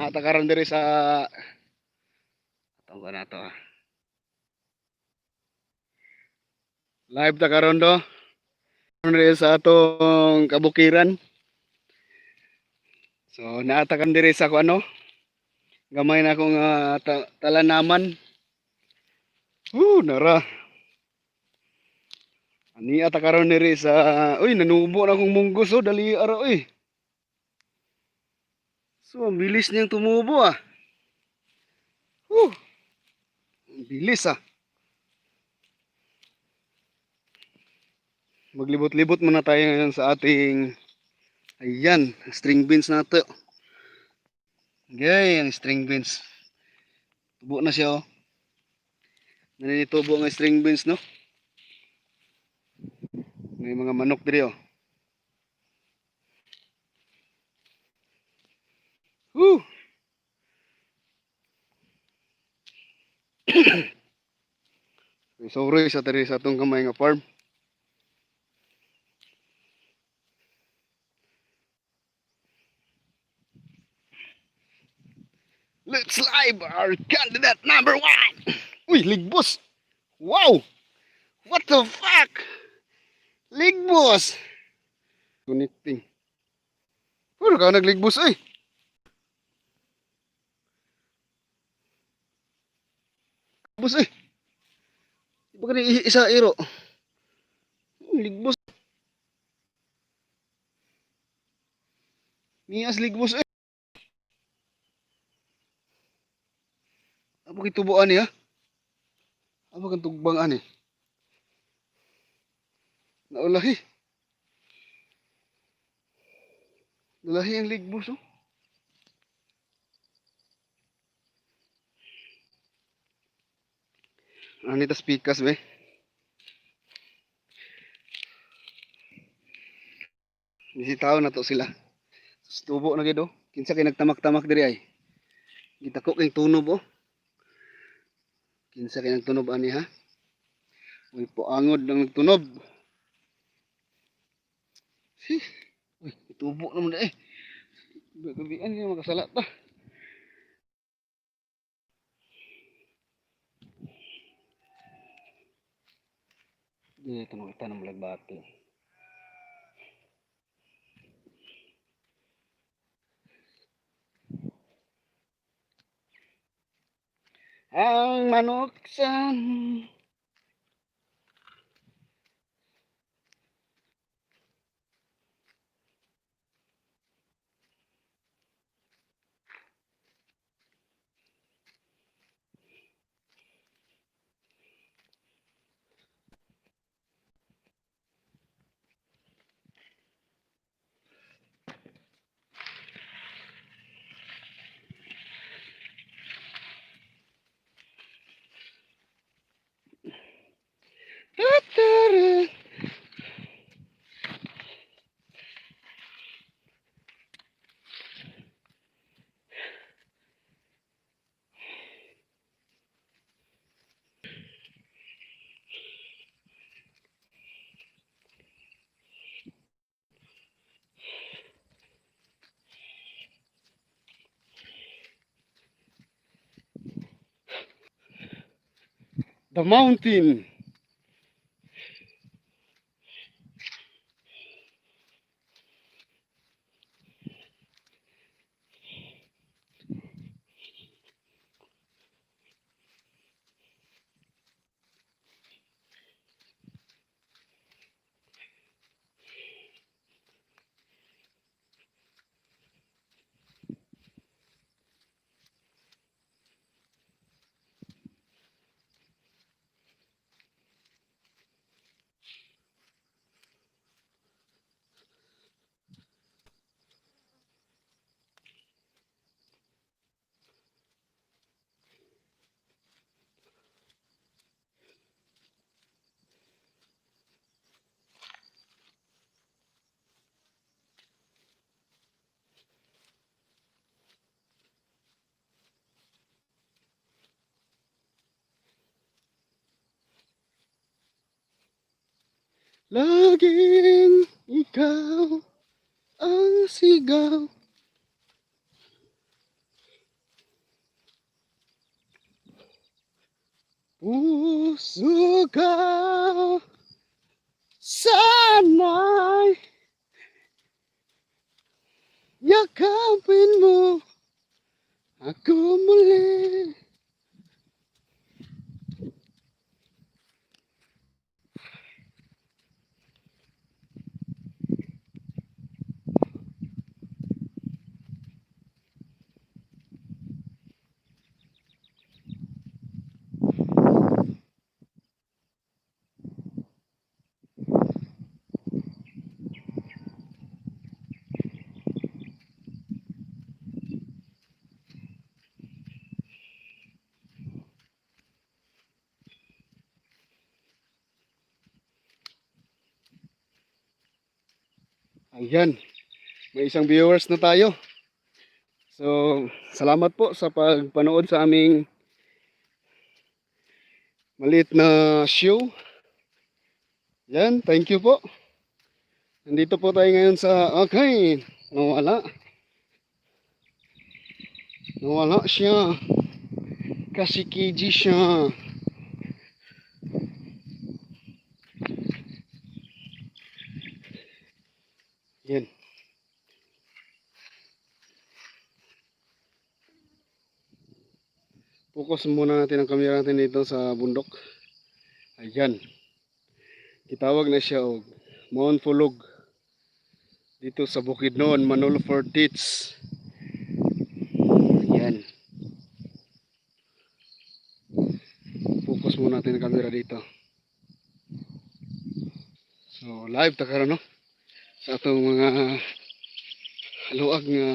Naa ta karon diri sa atong na to ah. Live ta karon do. Diri sa atong kabukiran. So naa ta karon diri sa kuno. Gamay na akong talanaman. Woo, nara. Ani ata karon diri sa, uy, nanubo na akong munggos oh, dali ara uy. So ang bilis niyang tumubo ah. Woo. Ang bilis ah. Maglibot-libot muna tayo ngayon sa ating, ayan, string beans nato. Okay, ang string beans. Tubo na siya oh. Naninitubo ang string beans, no? May mga manok diri oh. Woo! Sorry sa diri sa atong gamay nga farm. Let's live our candidate number one. Uy, ligbos. Wow! What the fuck? Ligbos. Connecting. Puro ka nagligbos ay. Ligbos ay. Baka ni isa iro. Ligbos. Mias ligbos ay. Amo kitubuan niya? Amo kang tugbang ani? Naulahi. Nalahi ang ligbos oh. Ani tas pikas be. Bisitaw na to sila. Tubo na gid oh. Kinsa kay nagtamak-tamak diri ay? Gitako kay tunob oh. Kinsa kay nagtunob ani ha? Uy, puangod ng nagtunob. Si. Uy, tubo naman eh. Gabian niya makasala ta. Dito makita ng balagbati. Ang manok sa Tatara. The mountain. Laging ikaw ang sigaw. Puso ka. Sana'y yakapin mo ako muli. Ayan, may isang viewers na tayo. So, salamat po sa pagpanood sa aming maliit na show. Yan, thank you po. Nandito po tayo ngayon sa, okay, nawala. Nawala siya. Kasi KG siya. Yan. Focus muna natin ang camera natin dito sa bundok. Ayan. Gitawag na siya og Mount Fulog. Dito sa Bukidnon, Manolo Fortits. Ayan. Focus muna natin ang camera dito. So, live ta karon, no? Sa atong mga haluag nga.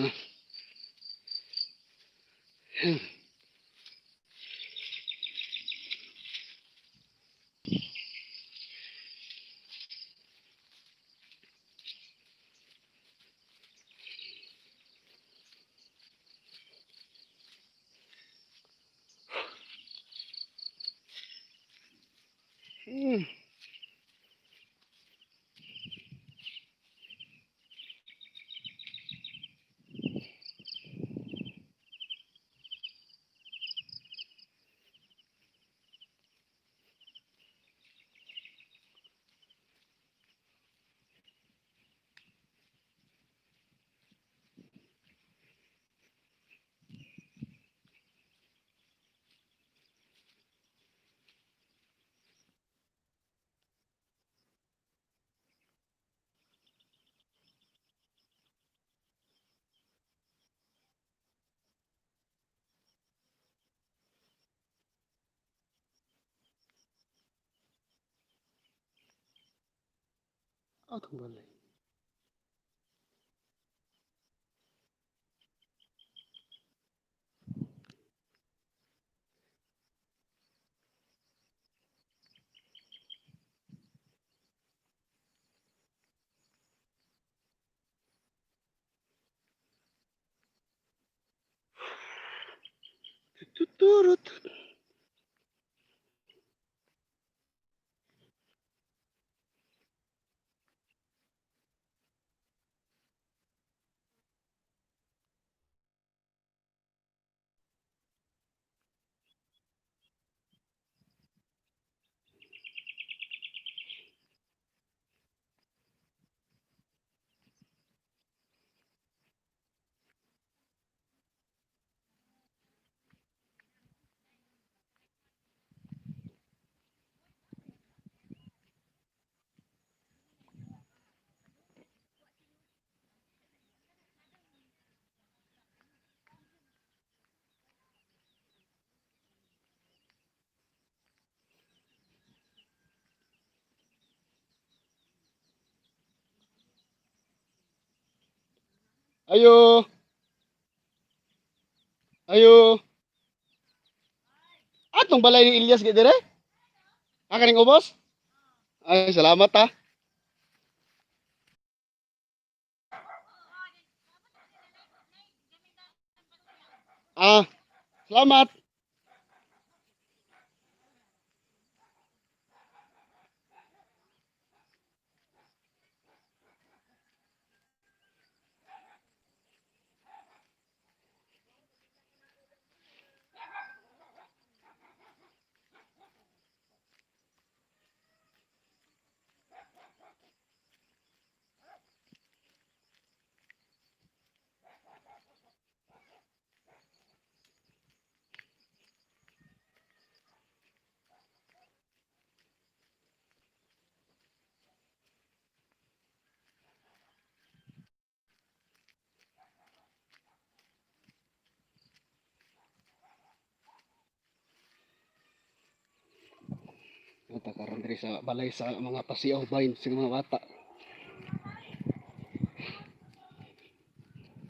Atong balay. Tuturut. Ayo. Ayo. Atong balay ni Ilyas dire? Ah, kaning ubos? Ay, salamat ha. Ah, salamat. Diri sa balay sa mga pasiaw vines sa mga bata.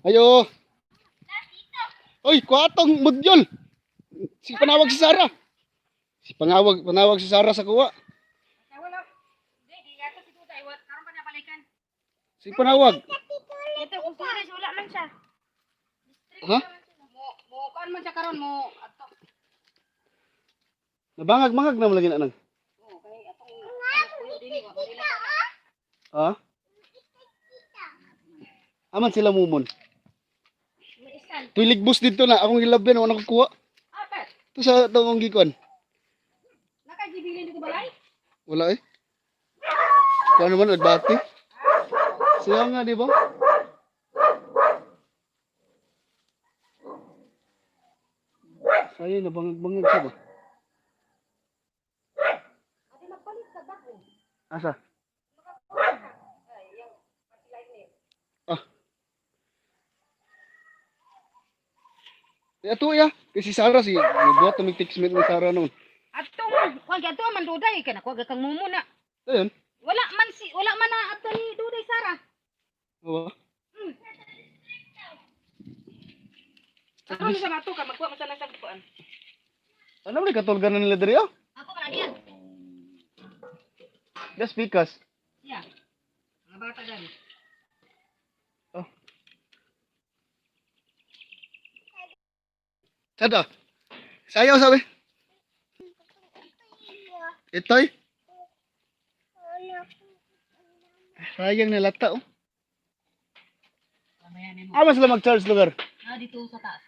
Ayo. Oy, kuatong mudyol. Si panawag si Sara. Si panawag si Sara sa kuwa. Wala. Hindi, di gato si Duday. Karon pa niya balikan. Si panawag. Ito, kung serious, wala man siya. Ha? Mo, kuan man siya karon mo. Ato. Nabangag-mangag na mo lagi na nang. Oh, kay atong kuyo dini wa dili. Ha? Aman sila mumon. Isan. Tuilig bus dito na akong gilabyan wala nakukuha. Ah, pat. To sa atong gikuan. Nakagibilin dito balay? Wala eh. Kuha naman nagbati. Siya nga, di ba? Sayang, nabangag-bangag siya ba? Ate magpalit sa bako. Asa? Ah. Eh, ato ya. Kasi si Sarah, si, buhat na may text ni Sarah noon. Ato man, kuan ato man Duday kay nakuha kang mumo na. Ayun. Wala man na ato ni Duday Sara. Oo. Karon sa mato ka magkuha man sa nasa kuan. Ano man katulgan na nila diri ah? Ako man diyan. Just because. Siya. Mga bata gani. Oh. Sada. Sayaw sabi. Itoy. Sayang na lata oh. Mamaya nimo. Ama sila mag-charge lugar. Ah, dito sa taas.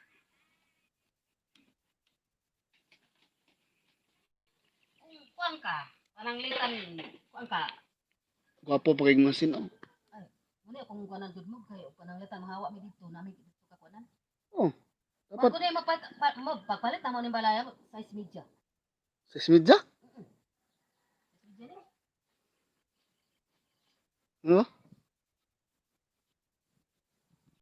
Kung kuan ka, pananglitan kuan ka. Gwapo pa kay masin oh. Ay, muna kung kuanan jud mo kay pananglitan mahawa mi dito nami dito ka kuanan. Oh. Dapat Dapat ko na magpalit na mo ning balaya size media. sa media. Size media ni. Ano?